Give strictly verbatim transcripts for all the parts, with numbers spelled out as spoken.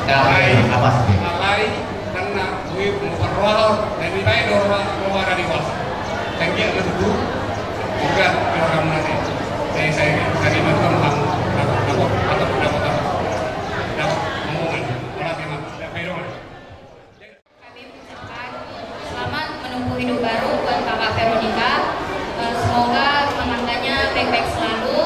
Alai, apas be. Alai, karena gue mau berroha, dan dibayar roha, roha dari was. Dan dia betul, juga roha mati. Saya, saya, saya mau ngomong, dapat, dapat, dapat, dapat, dapat, dapat omongan. Orang yang dapat, dapat omongan. Kami mengucapkan selamat menempuh hidup baru buat Kakak Veronica. Eh, semoga rumah tangganya baik-baik selalu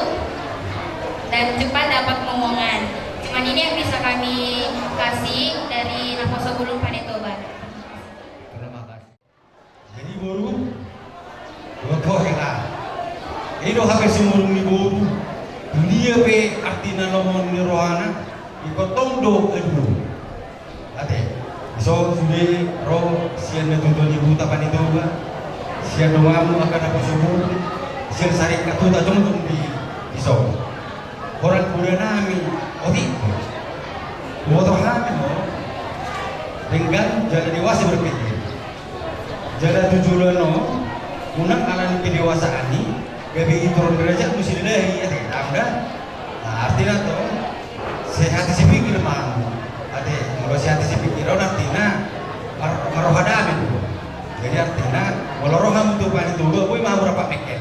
dan cepat dapat momongan. Cuman ini yang bisa kami kasih dari Naposobulung Pande Toba. Terima kasih. Jadi boru, Boto hela. I do hape sumurung ni boru. Dunia pe artina lomo ni rohana. Ingkon tong do adu. Ate, dison sude ro sian natuatua ni huta Pande Toba, sian donganmu angka Naposobulung, sian saringkathuta jongjong di, dison. Holan poda nami, otik. Boto hami do. Denggan jala dewasa berpikir. Jala tu joloan on, unang ala ni kedewasaan i, gabe itoron derajatmu sian Debata, ate, ndang da. Nah, artina tong, sehati sepikir ma hamu. Ate, molo sehati sepikir on artina, mar-, marroha dame do. Jadi artina, molo ro hamu tu Pande Toba, boi ma hamu rap mengkel.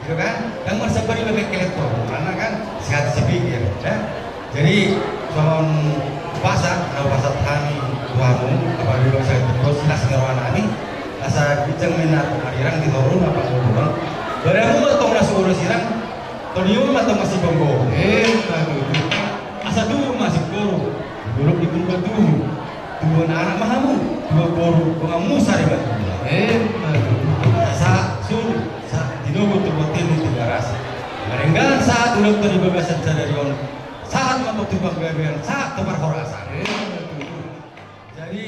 Gitu kan? Kan marsambar iba mengkel tong, karena kan sehati sepikir, ya. Jadi, songon umpasa, na umpasa hami tu hamu, apabila saya terus, silas ni roha nami, asa ginjang ma i na arirang di toru na pangoluan. Baramu ma tong na so olo sirang, tonimu ma tong masibonggo. Eh, aduh. Asa tubu ma singkoru, di dolok di purba tubu. Tubuan anak ma hamu, tubuan boru, donganmu sarimatua. Eh, aduh. Asa suru, sa-, tinogu tu bontean ni Tigaras. Marenggang sahat ulang tu di bagasan sadari on. Sahat ma tong tu panggabean, sahat tu parhorasan. Eh, aduh. Jadi,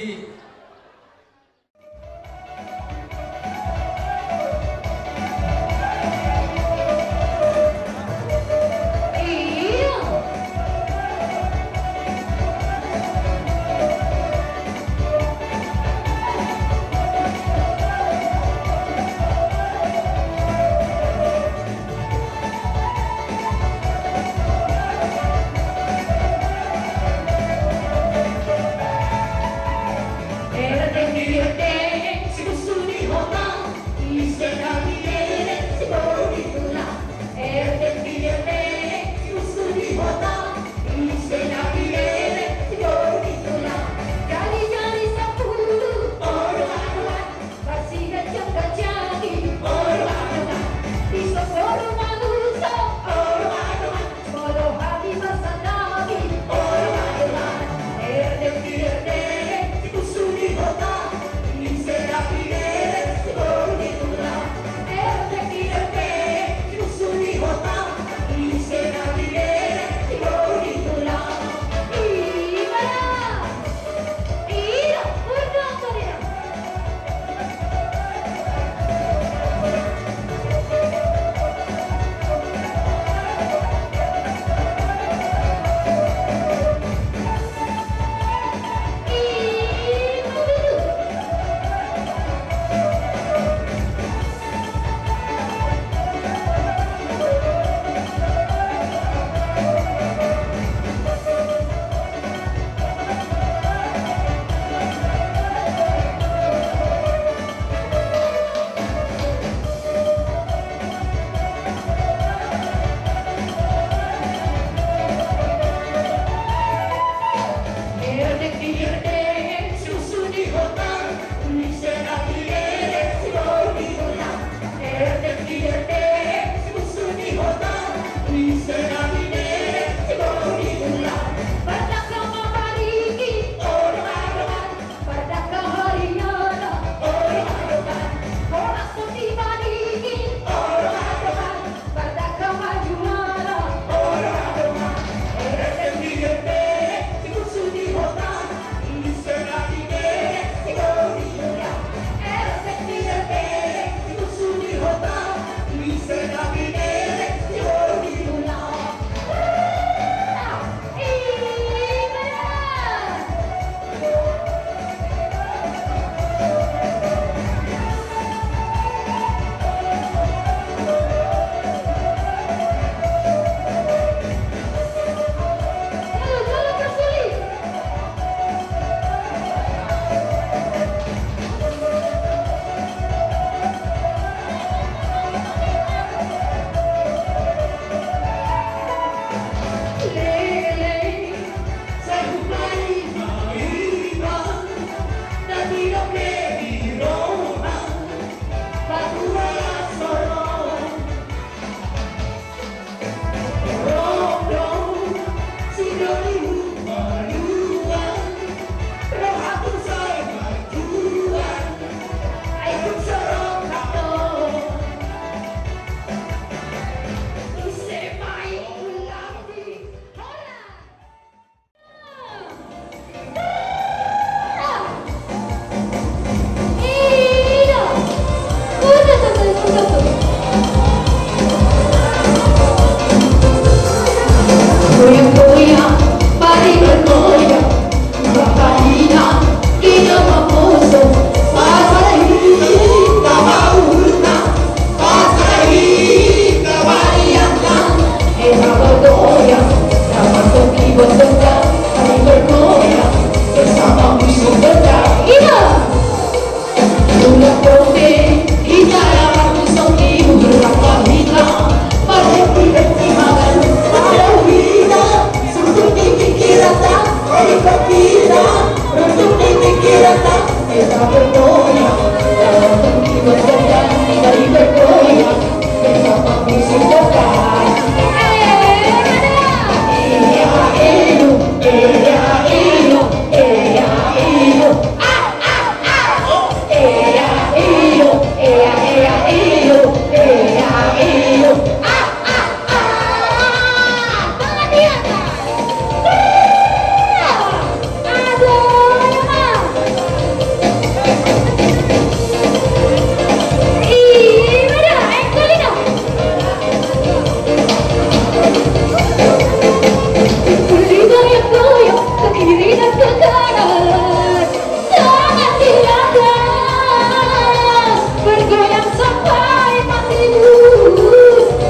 Tangan di atas, bergoyang sampai mati.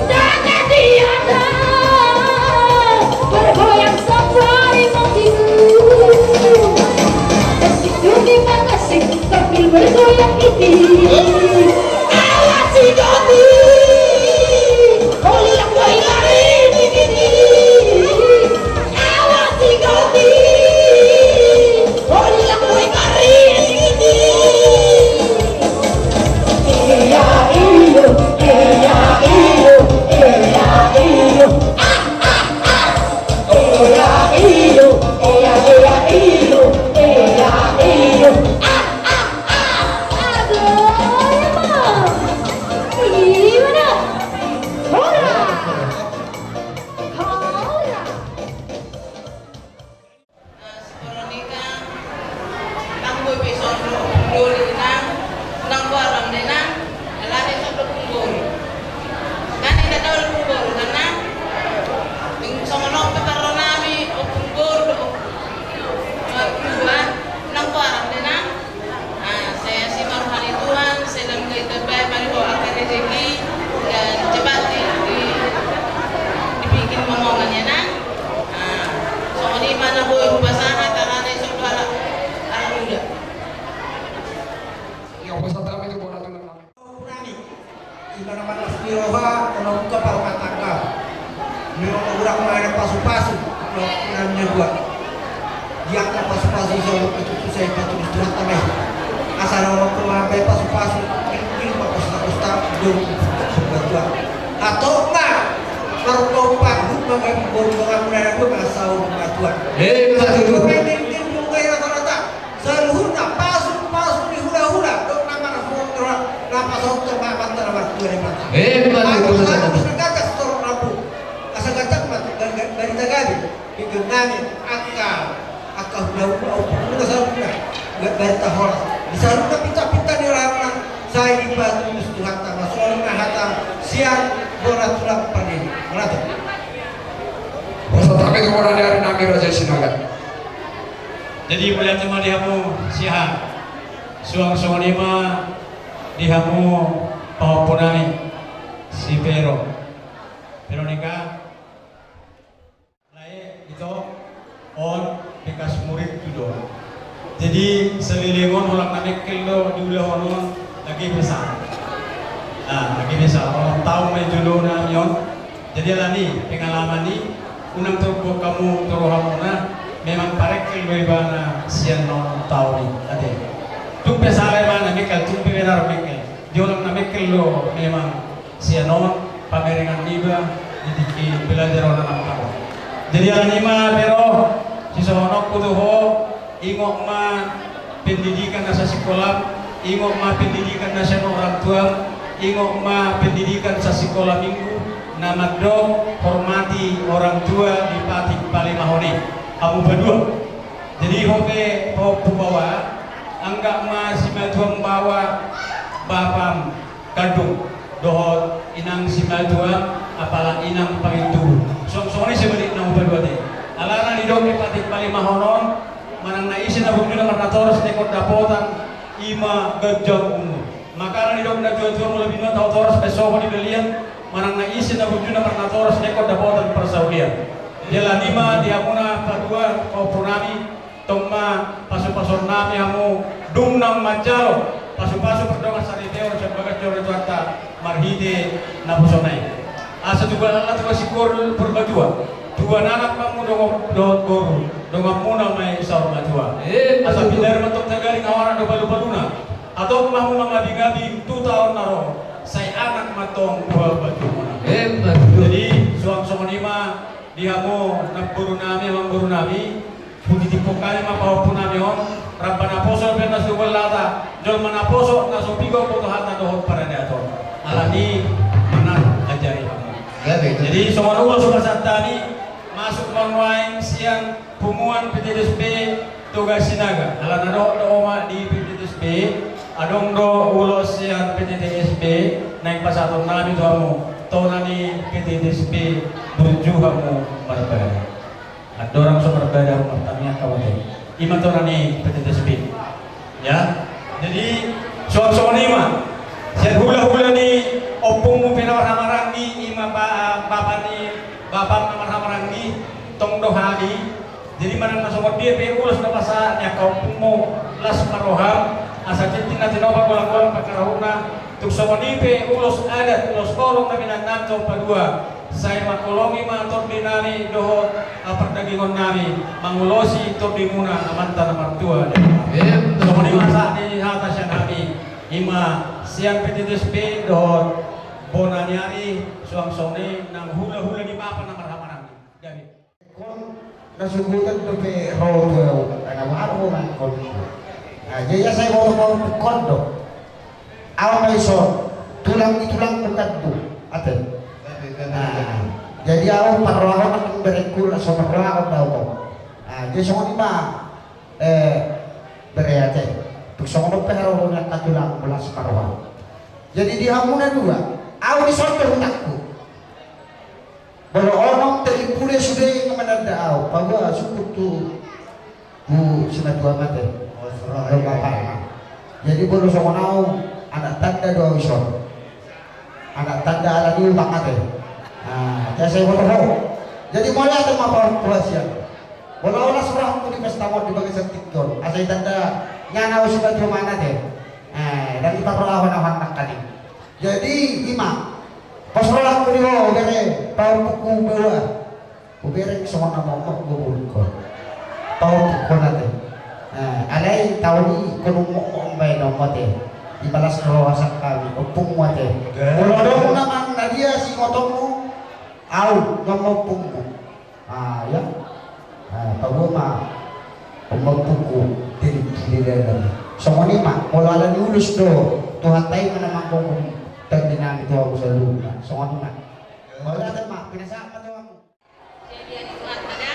Tangan di atas, bergoyang sampai mati. Asik dong di mana sih, sambil bergoyang ini. Awas si Dodi, goyang, goyang ini. Nah, si Veronica, nang boi pe sondo, Doli nang, nang boaram de nang, alai sondo punggol. Kan inda dol punggol kan nang. Ning songon on pe parro nami, o punggol do. Dua, nang boaram de nang. Ah, sai asi ma roha ni Tuhan, sai dang gabe tambai ma di ho angka rezeki, dan cepat di, di, dibikin omongan ya nang. Ah, songon i ma na boi hupasahat, alana i sondo halak, halak muda. Ia, hupasahat hami tu bona tulang nami. Ima na marlas ni roha, na mambuka parumah tangga. Memang na hurang ma na pasupasu, na, na, na dua. Di angka pasupasu i, so, itu, itu, saya patulus Tuhan tamai. Asa na mambuka ma be pasupasu, il, il, pakosta-kosta, dong, suka Tuhan. Atau ma, marumpa-umpa, hut ma be, bondongan muna na dua, asa hut ma Tuhan. Eh, betul, betul. Main tim-tim, dong, kayak rata-rata. Saluhutna pasu-pasu ni hula-hula, dok na marhot, na pasontor ma amanta na martua Debata. Eh, betul, betul, betul. Asa gacak torop rambu. Asa gacak ma, gari, gari, gari tagabe. Piga nami, angka, angka hula-hula, ompung hula saluhutna. Ga-, gari tahoras. Di saluhutna pinta-pinta ni rohana, sai dipatulus Tuhanta ma. Songon i ma hata sian bona tulang pardenggan. Mauliate. Hupasahat hami tu bona ni ari nami Raja Sinaga. Jadi, mauliate ma di hamu sian suang songon i ma di hamu pahompu nami si Vero. Veronica. Lae, ito, on bekas muridku do. Jadi, saleleng on holan na mengkel do diulahon on, lagi bisa. Nah, lagi bisa. Onom taon ma i jolo nami on. Jadi alani pengalaman i, unang tarbuat hamu tu rohamuna, memang parengkel do ibana sian onom taon i, ate. Tung pe sala ibana mengkel, tung pe benar mengkel. Di holan na mengkel do memang sian on, pamerengan niba, di tingki belajar on anak. Jadi alani ma Vero, sisohononku tu ho, ingot ma pendidikan na sasikolam, ingot ma pendidikan na sian orang tuam, ingot ma pendidikan sasikola minggu, na mandok hormati orang tua di patik palemahon i. Hamu padua. Jadi ho pe, ho pahompu baoa, anggap ma simatuam baoa bapam kandung, dohot inang simatuam, apala inang pangintubu. Songon, songon i sebenarna hamu padua ate. Ima honon, manang na ise na burjuna marnatoras, ingkon dapotan ima ganjang umur. Makana didok natuatua, molo binoan tahu toras, pe sopo di balian, manang na ise na burjuna marnatoras, ingkon dapotan parsaulian. Jala i ma di hamuna paduahon, pahompu nami, tong ma pasupasuon nami hamu, dung naung manjalo pasupasu pardongansaripeon sian bagas joro ni Tuhanta marhite naposona i. Asa tubu halak tubu singkoru Purbatua, tubuan anak ma hamu dohot, dohot boru, donganmuna ma i saur matua. Asa pindar ma tong tagaring, ahu anak do palupaluna. Hatop ma hamu mangabingabing tu taon na ro, sai anak ma tong buha batumuna. Jadi suang songon i ma di hamu namboru nami, amangboru nami. Hutitiphon hami ma pahompu nami on, ramba naposo pe na so tubu lata, jolma naposo na so piga boto hata dohot paradaton. Alani i manat ajari hamu. Jadi songon ulos pasahat nami, masuk ma nuaeng sian punguan P T T S B Toga Sinaga. Ala na dohot do oma di P T T S B, adong do ulos sian P T T S B naeng pasahaton nami tu hamu, tona ni P T T S B, burju hamu marbada. Andorang so marbada hamu martangiang, hamu ate. I ma tona ni P T T S B. Ya. Jadi suang songon i ma. Sian hulahula ni ompungmu pe na marhahamaranggi, i ma ba-, bapa ni, bapam na marhahamaranggi, tong do hami. Jadi manang na songon dia pe ulos na pasahat ni angka ompungmu, las ma roham, asa tintin na tinopa, golanggolang pangkarahutna, tung songon i pe ulos adat, ulos holong na binahen nami tu hamu paduahon, sai mangholongi ma tondi nami dohot, ah, pardagingon nami, mangulosi tondimuna Amanta na martua. Songon i ma sahat ni hata sian hami, i ma sian P T T S B dohot bona ni ari, suang songon i nang hulahula ni bapa na marhahamaranggi. Gabe. Ingkon na subutan dope ro tu ahu, karena baru ma ingkon. Nah, jadi asa diboto pahompu on do. Ahu ma dison, tulang ni tulangmu kan tu, ate. Nah, jadi ahu parrohahon nang berengku, laos so parrohahon do ahu. Nah, jadi songon i ma, eh, bere ate. Tung songon on pe haroro ni angka tulangmu, las ma roham. Jadi di hamu na dua, ahu dison do hutangku. Molo onom, tolu pulu sude, nunga mananda ahu, paboa sungkun tu, tu simatua ma ate. Jadi molo songon ahu, anak tanda do ahu dison. Anak tanda ala ni utang ate. Nah, asa diboto ho. Jadi molo ate ma pahompu hasian. Molo las rohangku di pesta on, di bagasan tingki on, asa ditanda nian ahu simatua ma ate. Eh, ndang diparrohahon ahu nangkaning. Jadi i ma, pos rohangku di ho, bere, pahompungku baoa. Hubereng songon na mokmok do boruhon. Pahompungkon ate. Eh, alai taon i, ingkon mokmok baenonmu ate. Dibalas roha sian hami, ompungmu ate. Molo adong na manang na dia singotonmu, ahu, nunga ompungmu. Ah, ya. Ah, paboa ma, ompungku, jadi di dalam. Songon i ma, molo ala ni ulos do, Tuhanta i ma na manggokhon tondi nami tu hamu saluhutna. Songon i ma. Molo ate ma, pinasahat ma tu hamu. Jadi, Tuhanta da,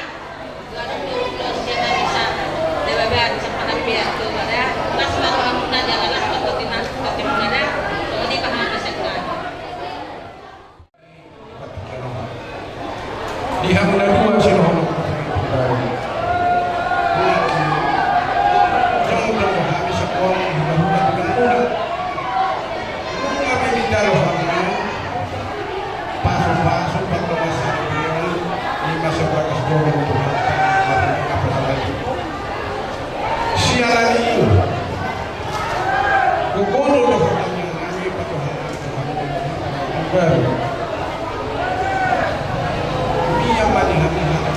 ganup do ulos sian na bisa, Debata, sian panampian tu da, las ma rohamuna jala las ma tondimuna da, songon i ma hata sian hami. Di hamu na dua sidohonon. Jong do hami sakola, hula-hula di hamu na. Nunga pe dijalo hamu pasu-pasu, pardongansaripeon, i ma sian bagas joro ni Tuhanta, marhite naposona i. Siala ni i, gogo do dohot tangiang nami, patuha nami tu hamu, baru. Ia ma di hami hata.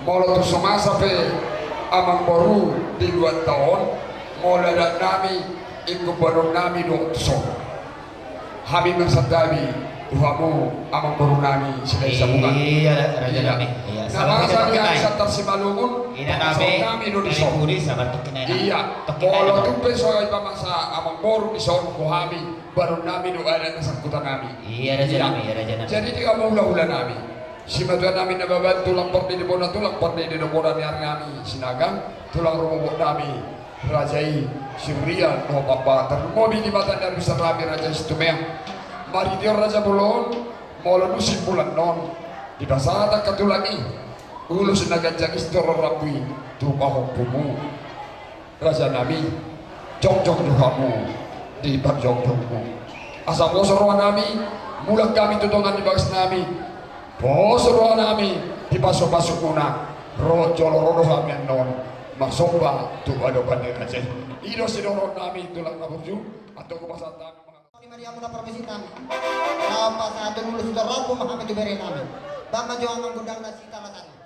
Molo tu so masa pe amangboru di luat taon, molo adat nami, ingkon baron nami do tu son. Hami ma santabi tu hamu amangboru nami Silahisabungan. Iya, raja nami. Iya, na masa di ari Santar Simalungun, songon nami do di son. Iya, molo tung pe so iba masa amangboru di son, tu hami baron nami do adat na sangkutan nami. Iya, raja nami, iya, raja nami. Jadi di hamu hulahula nami, simatua nami Nababan, tulang Pardede bona, tulang Pardede Dobora ni ari nami Sinaga, tulang rorobot nami raja i Sirian, dohot papa tarlumobi di mata ni ari besar nami raja Situmeang. Marhite on raja bolon, molo dung simbulan on, dipasahat angka tulang i ulos na ganjang i sitorop rambu i tu pahompumu. Raja nami, jongjong do hamu di parjongjongmu. Asa poso roha nami, mulak hami tu dongan ni bagas nami, poso roha nami di pasupasumuna, ro jolo ro do hami annon marsomba tu adopan ni raja i. I do sidohonon nami tulang na burju, antong hupasahat hami. Di Maria muna parmisi nami. Laho pasahaton ulos sitorop rambu ma hami tu bere nami. Bahen ma jo amang gondang na sitalasari.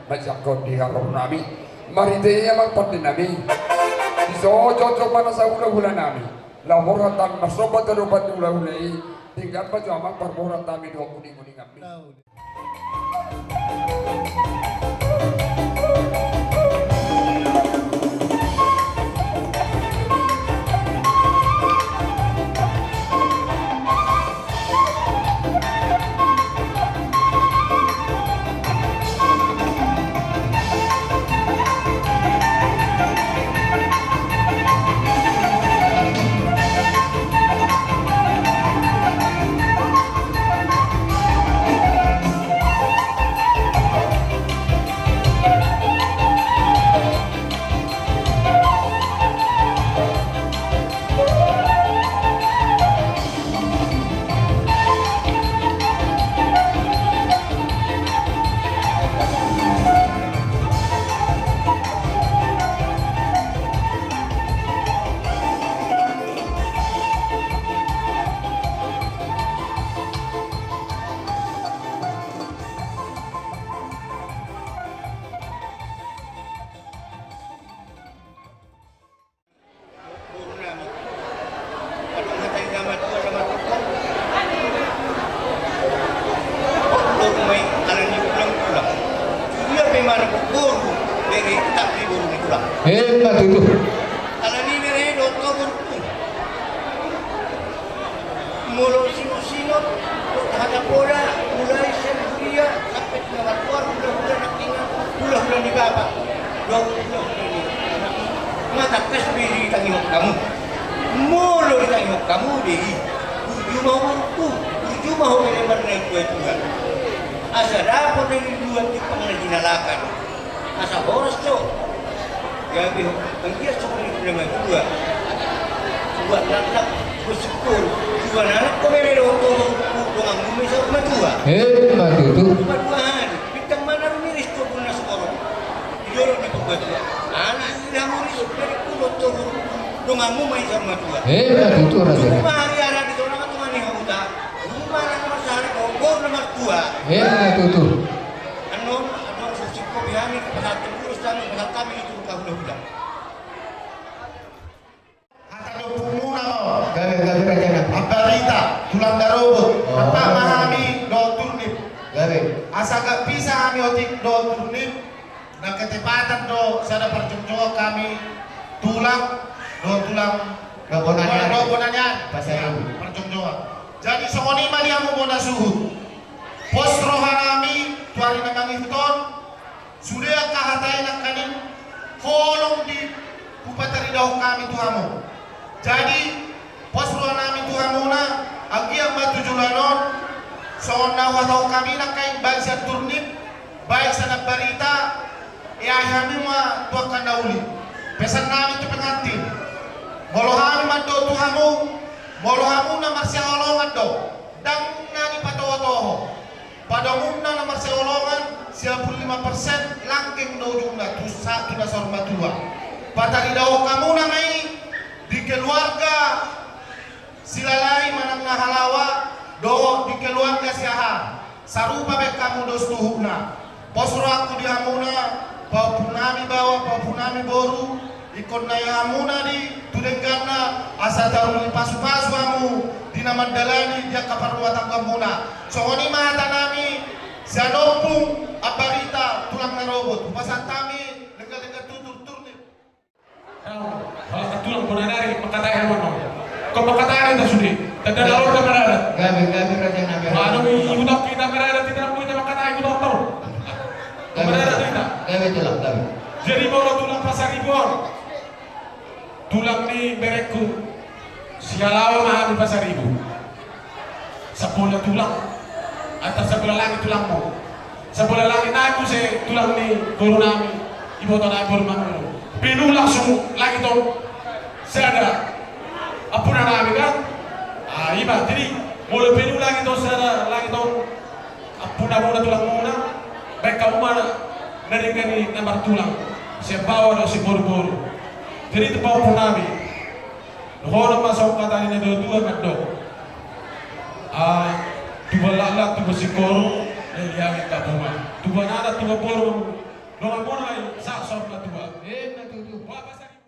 Mansai angka on di haroro nami. Marhite i amang pande nami, dijojok ma nasa hulahula nami, laho borhat hami marsomba tu adopan ni hulahula i. Denggan ma jo amang parborhat nami dohot uninguninganmi. Boru nami. Adong hata ni na matua na mandok, boru ma i alani tulang-tulang. Tudia pe manang boru, bere tetap di boru ni tulang. Emma tutu. Alani bere dohot boru tu. Molo singot-singot, dohot hata poda, mulai sian huria sampe tu na margoar, hulahula nangkiningan, hulahula ni bapa dohot hulahula ni anak i. Nga tangkas be ditangihon hamu. Molo ditangihon hamu be i, burju ma ho borungku, burju ma ho bere marnatua-tua. Asa dapot na niuluan timpang na jinalakan. Asa horas jo. Gabe ho, anggiat songon i na matua. Tuan anak, bersyukur. Tuan anak, ho bere dohot ho, donganmu ma i saur matua. Emma tutu. Matua hali, bintang ma na rumiris tu ombun na sumorop. Di dolok ni pembatua. Anak ni na rumiris, bere dohot ho, donganmu ma i saur matua. Emma tutu, raja. Tutu ma hariara di tonga-tonga ni huta. Tutu ma anak na marsahari, boru na martua. Emma tutu. Annon, annon singkop hami pasahat tu, terus hami pasahat hami tu hulahula. Hata ni ompungmuna ma on. Gabe, gabe, raja nami. Ambarita, tulang Darobot. Oh. Ampa ma hami dohot turnip. Gabe. Asa gak bisa hami otik dohot turnip. Na ketepatan do sada parjongjongan hami tulang dohot tulang. Dohot bona nian. Dohot bona nian. Pasaribu. Parjongjongan. Jadi songon i ma di hamu bona suhut. Pos roha nami tu ari na mangihut on, sude angka hata i nangkaning holong di hupataridahon hami tu hamu. Jadi, pos roha nami tu hamuna, anggiat ma tu joloan on, songon na huhatahon hami nangkaning baen sian turnip, baen sian ambarita, iai hami ma tu angka na uli. Pesan nami tu pengantin, molo hami mandok tu hamu, molo hamu na marsihaholongan do, ndang na dipatoho-toho. Padomunna na marsihaholongan, sia pulu lima persen langgeng do ujungna tu sa-, tu na saur matua. Pataridahon hamuna ma i di keluarga Silalahi manang na halawa, dohot di keluarga Siahaan. Sarupa baen hamu do suhutna. Pos rohangku di hamuna, pahompu nami baoa, pahompu nami boru, ingkon na i hamuna di tu dengganna, asa taruli pasu-pasu hamu di na mandalani di angka parrumatanggaonmuna. Songon i ma hata nami sian ompung Ambarita tulang Darobot. Hupasahat hami denggan-denggan tutur turnip. Salah satu tulang bona ni ari mangkatai hamu annon. Ingkon mangkatai hita sude. Tanda na ro na maradat. Gabe, gabe, raja nami. Molo i hutang hita maradat, hita na boi hita mangkatai hutang on. Gabe, maradat hita. Gabe tulang, gabe. Jadi molo tulang Pasaribu on, tulang ni berengku, Sihalawa ma hami Pasaribu. Sabola tulang, antar sabola langit tulangmu. Sabola langit nami muse tulang ni boru nami, iboto nami boru Manurung. Penuh langsung langit on sada ampunan nami kan? Ah, i ma, jadi molo penuh langit on sada langit on, ampunanmuna tulangmuna, baen hamu ma na denggan i na martulang, sian baoa dohot sian boru-boru. Jadi tu pahompu nami, dohonon ma songon hata ni na tua-tua mandok. Ah, tubuan laklak, tubuan singkoru, lehon ni angin na buma. Tubuan anak, tubuan boru, Molo mulai, sa-, saur matua. Ima tutu. Boha pasal i?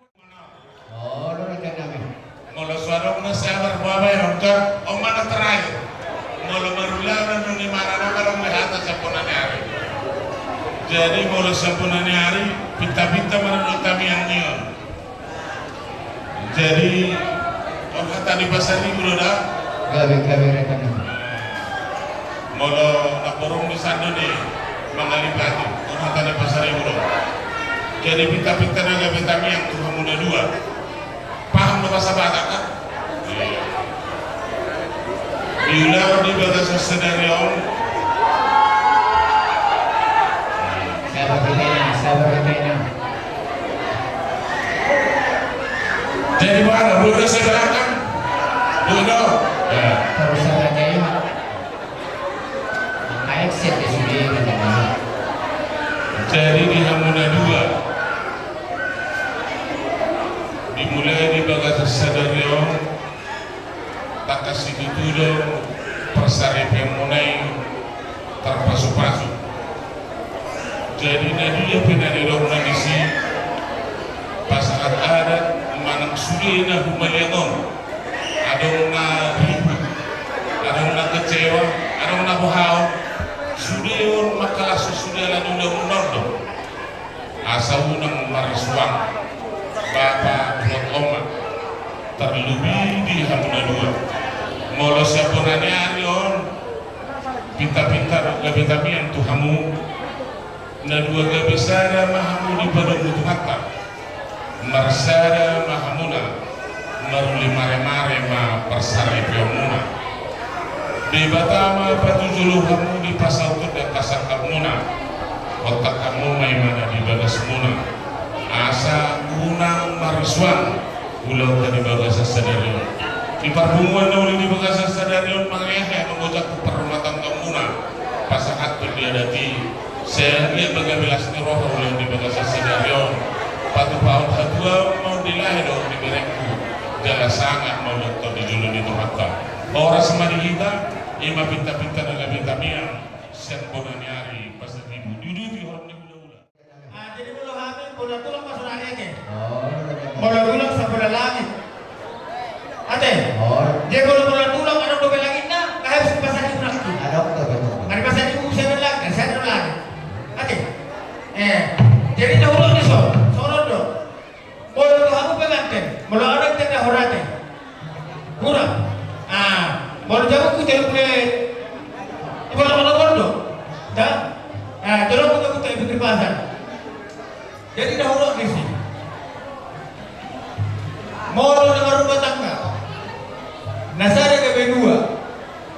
Olo, raja nami. Molo so adong na sabar, boha baenon, kan? On ma na terakhir. Molo marulaon annon, imana nama dong di hata sian bona ni ari. Jadi molo sian bona ni ari, pinta-pinta ma na dok tamiang ni on. Jadi, on hata ni Pasaribu do da? Gabe, gabe, raja nami. Molo na borong di sandon i mangalipati, on hata ni Pasaribu do. Jadi pinta-pinta na gabe tamiang tu hamu na dua. Paham do bahasa Batak, kan? Iya. Diulahon di bagasan sadari on. Sabar, Raja, sabar, Raja. Jadi mana? Bodo saudara kan? Bodo. Ya. Terus saja ya. Maka exit di sini, Raja. Jadi di hamu na dua. Dimulai di bagasan sadari on. Tangkas situtu do parsaripeonmuna i tarpasu-pasu. Jadi na dia pe na nidokna disi, pasahat adat manang sude na humaliang on, adong na ribut, adong na kecewa, adong na boha on, sude on mangkalashon sude ala ni ulaon on do. Asa unang marsuang bapa dohot oma, tarlumobi di hamu na dua. Molo sian bona ni ari on, pinta-pinta gabe tamiang tu hamu, na dua gabe sada ma hamu dipadomu Tuhanta, marsada ma hamuna. Maruli mare-mare ma parsaripeonmuna. Debata ma patujolo hamu di pasaut dan pasangkapmuna. Hotak hamu ma imana di bagasmuna. Asa unang marsuang ulaonta di bagasan sadari on. Di parpunguan na uli di bagasan sadari on, mangehe mangojak tu parrumatanggamuna. Pasahathon di adat i. Sai anggiat ma gabe las ni roha ulaon di bagasan sadari on. Patupahon hatuaon ma on di lae dohot di berengku. Jala sangap ma ulaonta di jolo ni Tuhanta. Horas ma di hita, ima pinta-pinta na gabe tamiang, sian bona ni ari Pasaribu diuduti horong ni hula-hula. Ah, jadi molo hami bona tulang ma sonari ate. Molo tulang sabola langit. Ate. Dia molo bona tulang adong dope langitna, nga habis Pasaribu nangkin. Adong dope tulang. Nga di Pasaribu bisa be langit, saya ada langit. Ate. Eh, jadi na hurang ni so, songon on do. Molo tu hamu penganten, molo adong tenda horate. Hurang. Ah, molo jabu ku jabu le. Ibola molo bondo. Da? Ah, jolo ku jabu tu ibu di pasar. Jadi na hurang disi. Molo na marrumah tangga. Na sada gabe dua.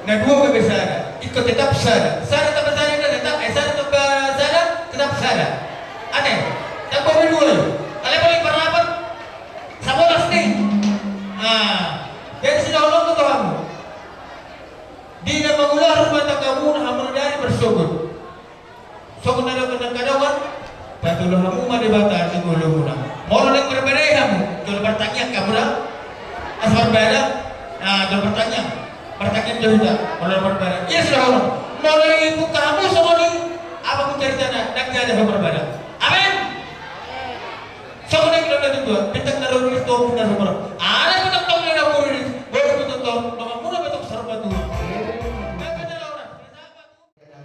Na dua gabe sada. Ingkon tetap sada. Sada tambah sada tetap, eh, sada tambah sada tetap sada. Ate, tambah dua. Alai molo i parapot. Sabolas ni. Ah, jadi sinaholongan tu hamu. Di na mangula rumah tanggamuna hamu na dua i marsogot. Sogot na didok na angka dongan, patolhon hamu ma Debata di ngolumuna. Molo naeng marbadai hamu, jolo partangiang hamu da. Asa marbadai, ah, jolo partangiang. Partangiang jo hita, molo marbadai. Ia sinaholongan. Molo i buka hamu songon i, apapun caritana, ndang jadi hamu marbadai. Amin. Songon i do na tutu, bintang na ro di situ, bintang na ro. Ala bintang tong na ro di, baru bintang tong, maka mula bintang sarpatu.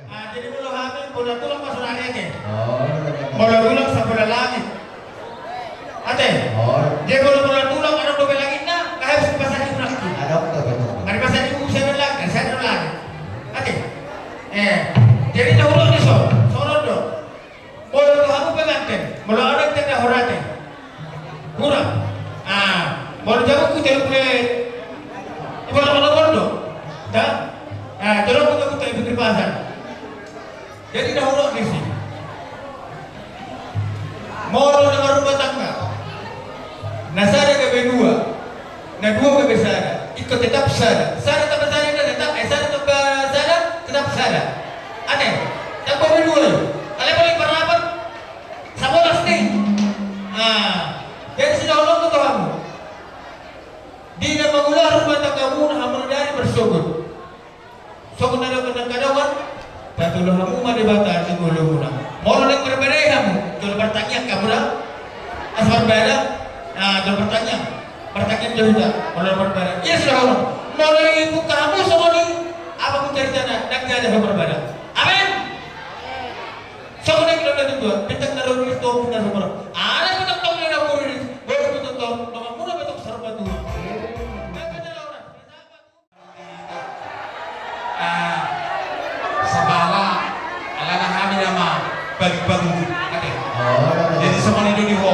Ah, jadi molo hami bona tulang ma sonari ate. Molo tulang sabola langit. Ate. Dia molo bona tulang adong dope langitna, nga habis Pasaribu nangkin. Adong dope tulang. Nga di Pasaribu bisa be langit, saya ada langit. Ate. Eh, jadi na hurang ni so, songon on do. Molo tu hamu penganten, molo adong tenda horate. Hurang. Ah, molo jabu ku jabu le. Ibola molo bondo. Da? Ah, jolo ku jabu tu ibu di pasar. Jadi na hurang disi. Molo na marrumah tangga. Na sada gabe dua. Na dua gabe sada, ingkon tetap sada. Sada tambah sada tetap, eh, sada tambah sada tetap sada. Ate, tambah dua. Alai molo i parapot, sabolas ni. Ah, jadi sinaholongan tu hamu. Di na mangula rumah tanggamuna hamu na dua i marsogot. Sogot na didok na angka dongan, patolhon hamu ma Debata di ngolumuna. Molo naeng marbadai hamu, jolo martangiang hamu da. Asa marbadai, na jolo martangiang. Martangiang jolo da, molo naeng marbadai. Ia suda, molo naeng ibuka hamu songon i, apapun caritana, ndang jadi hamu marbadai. Amin. Songon i do na tutu, bintang na ro di situ, bintang na ro. Ala bintang tong na ro di situ, baru bintang tong, dongan muna bintang sarpatu. Ah, sabala, alana hami nama bagi-bagi, ate. Oh, iya, iya. Jadi, sama ni dodi ho.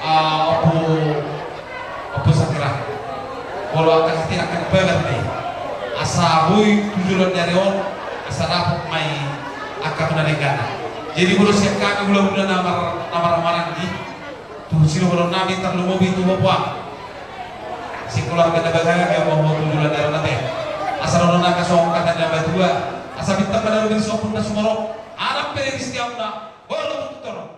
Ah, Ompu, Ompu Sagra. Molo angka hati angka bagas ni. Asa boi tu joloan ni ari on, asa dapot ma i angka tu na denggan. Jadi, molo sian hami hulahula na mar-, na marhahamaranggi. Tu sidohonon nami tarlumobi tu ho puang. Singkola arga na bagas, ya, ho tu joloan ni ari on ate. Asa dohonon angka songon hata ni na matua. Asa bintang ma na ro di situ, bintang na sumorop. Anak pe di situ, anak. Ho tu torop.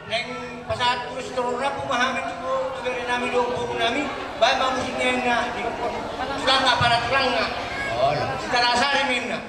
Naeng pasahat tu sitoran rambu ma hami tu, tu bere nami dohot boru nami, baen ma musik ni na di tulang apa na tulang na. Oh, iya. Sitara Sari ma ninna.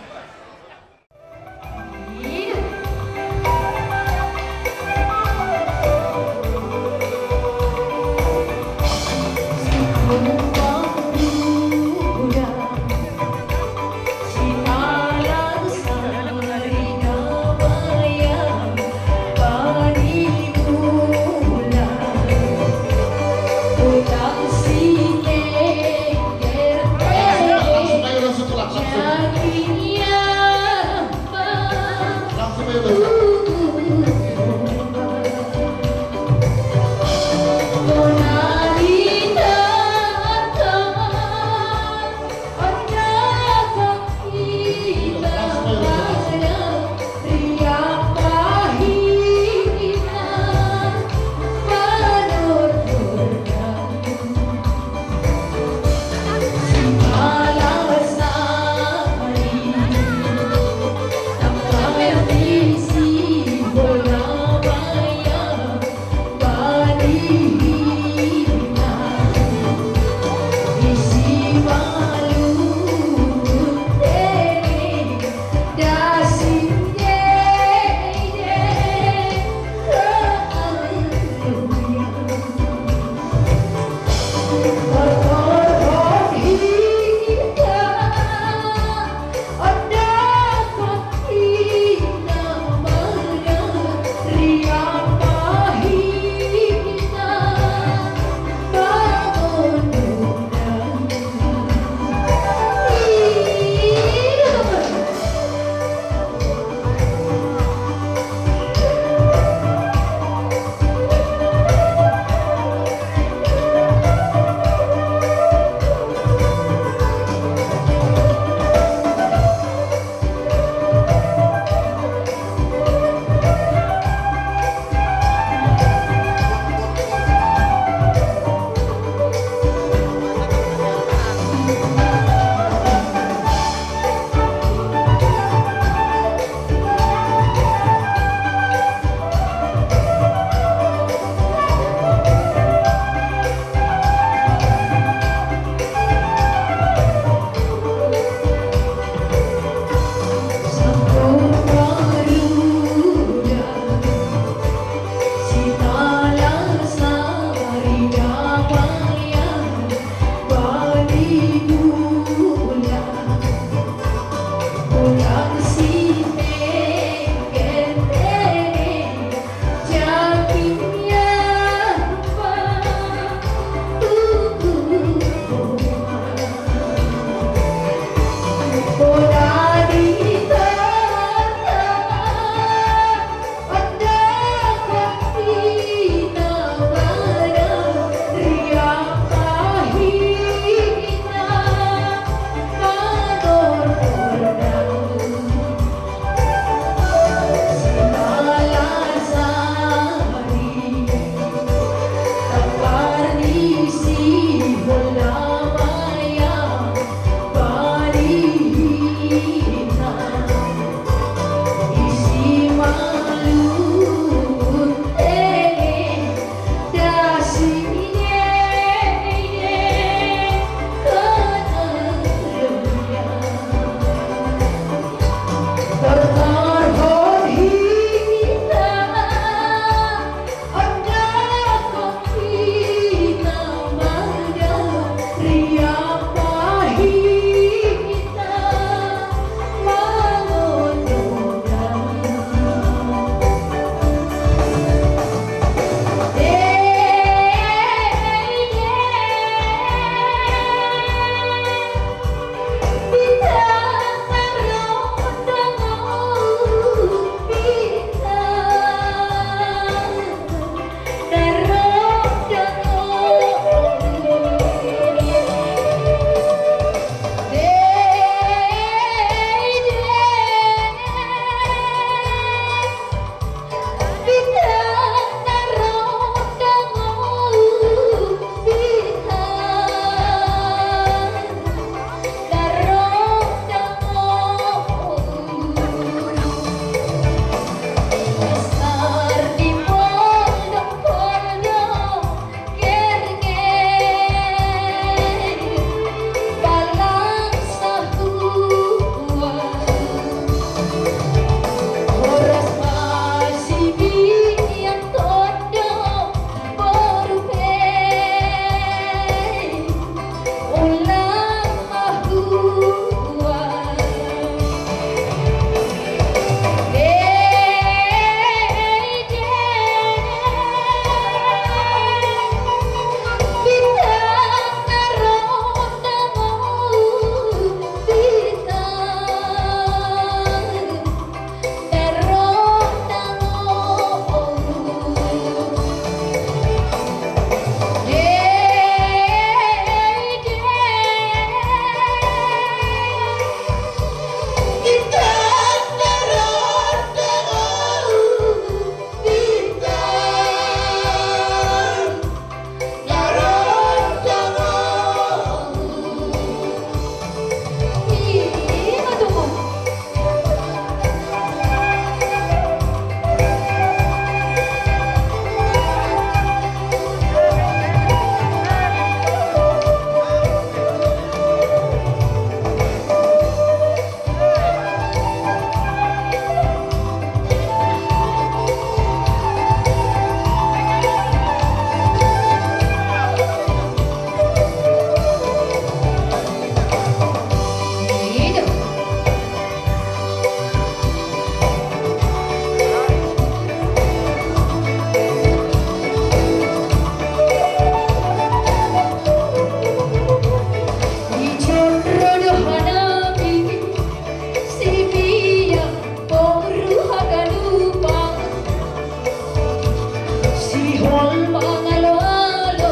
Sihol mangaloalo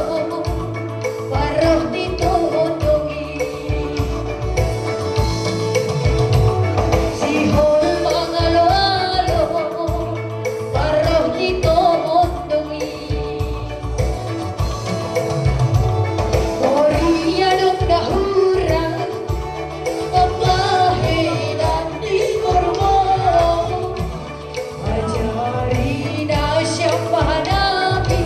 parroh ni tondong i. Sihol mangaloalo parroh ni tondong i. Boria dong na hurang pambahenan di horbo. Ajari na siap hadapi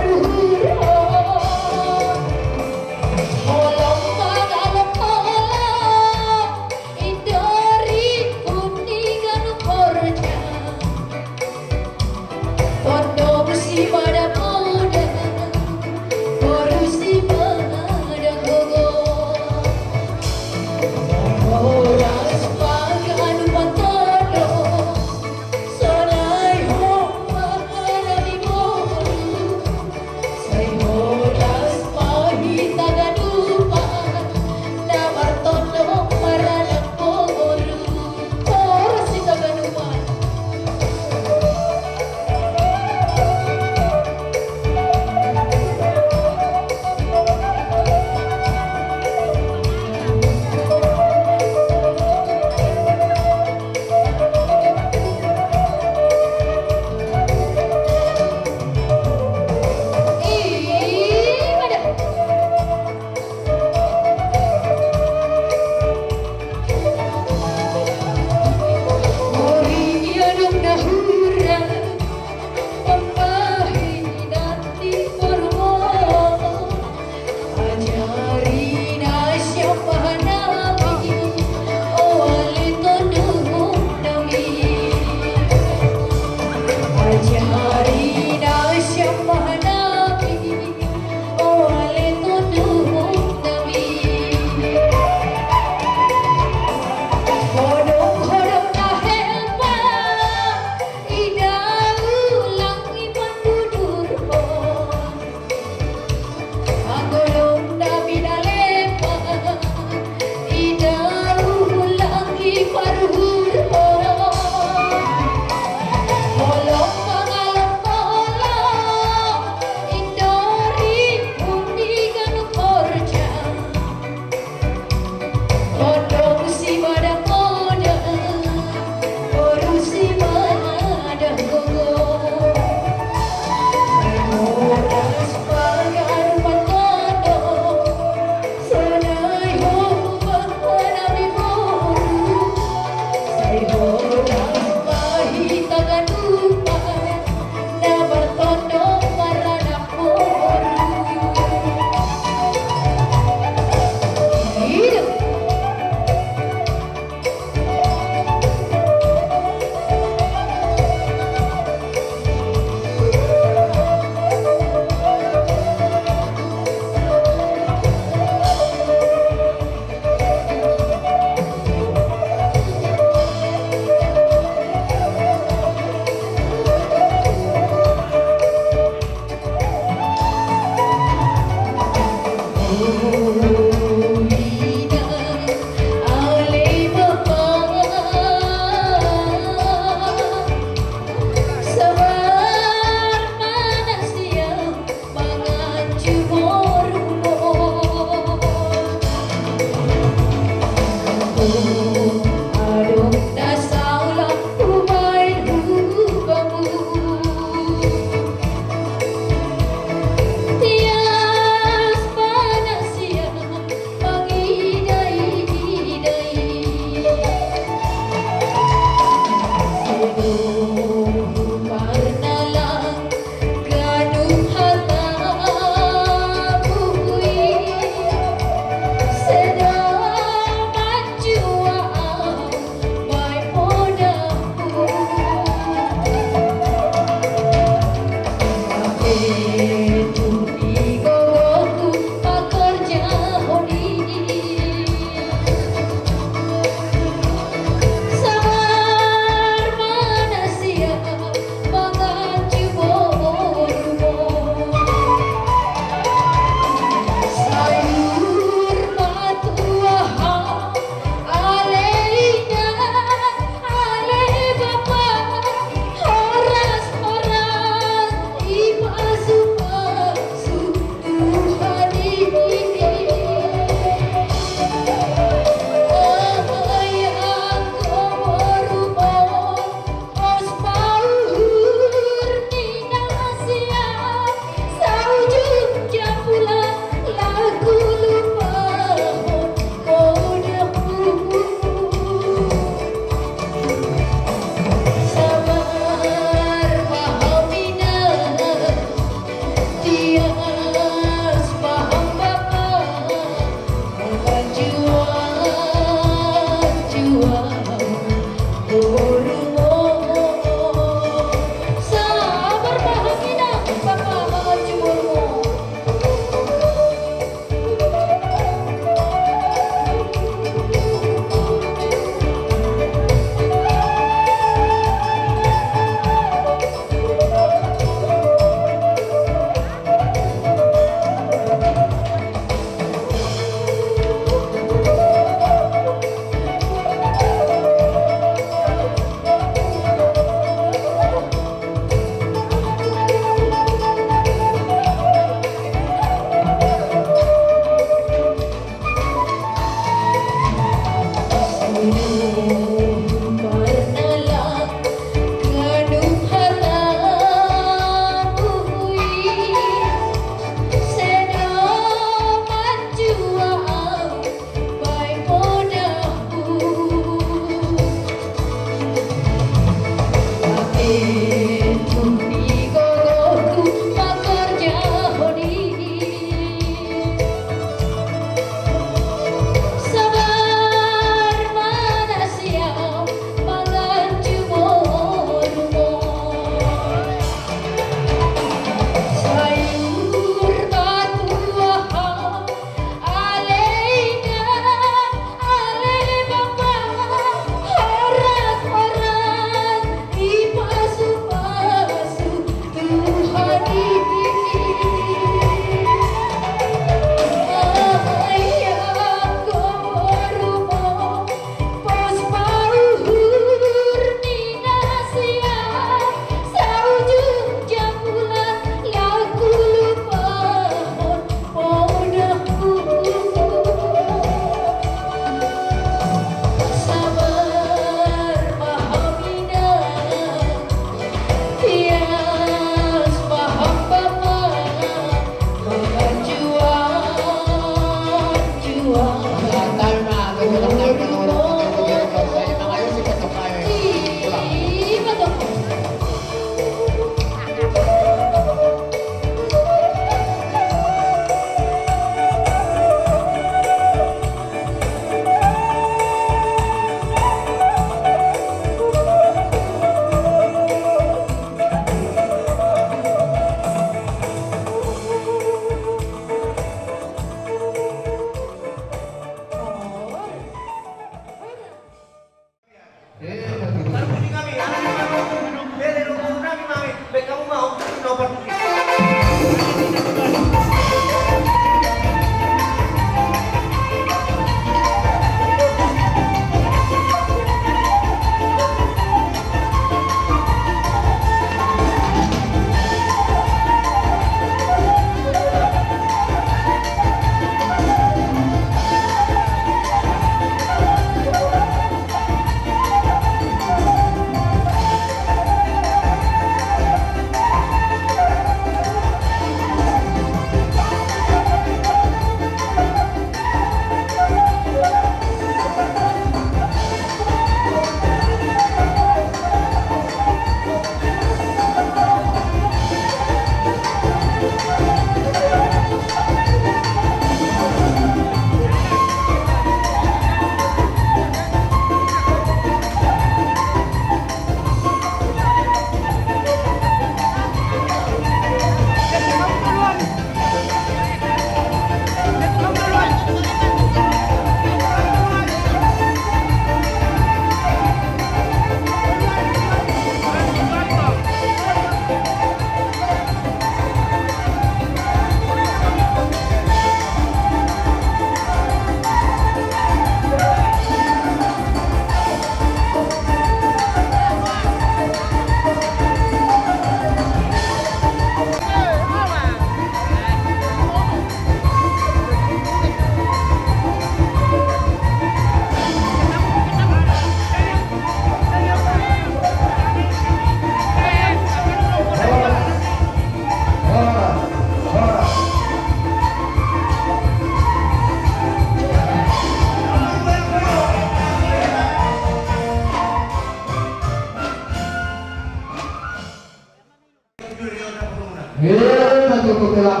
Eh, satu tu telah.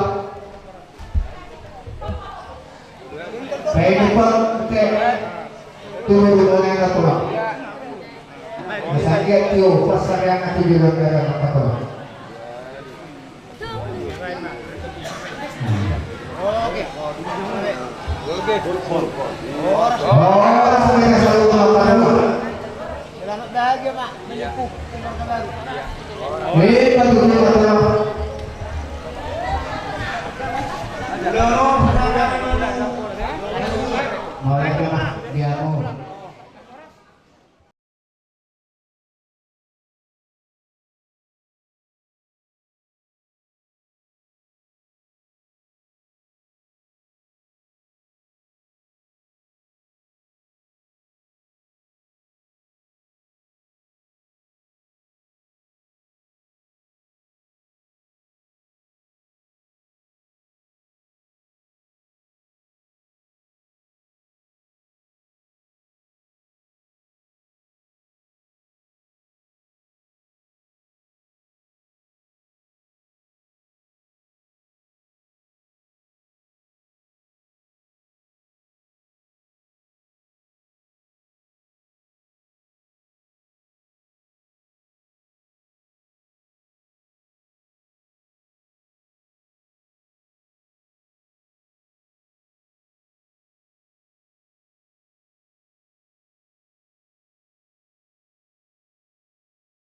Baik, cepat, oke. Tunggu dulu, boleh nggak, Tulang? Masakit, yo, pas saya nggak tidur, nggak ada apa-apa, Tulang. Horas, horas, horas. Selamat bahagia, Pak. Menempuh keluarga baru. Wih, betul, betul.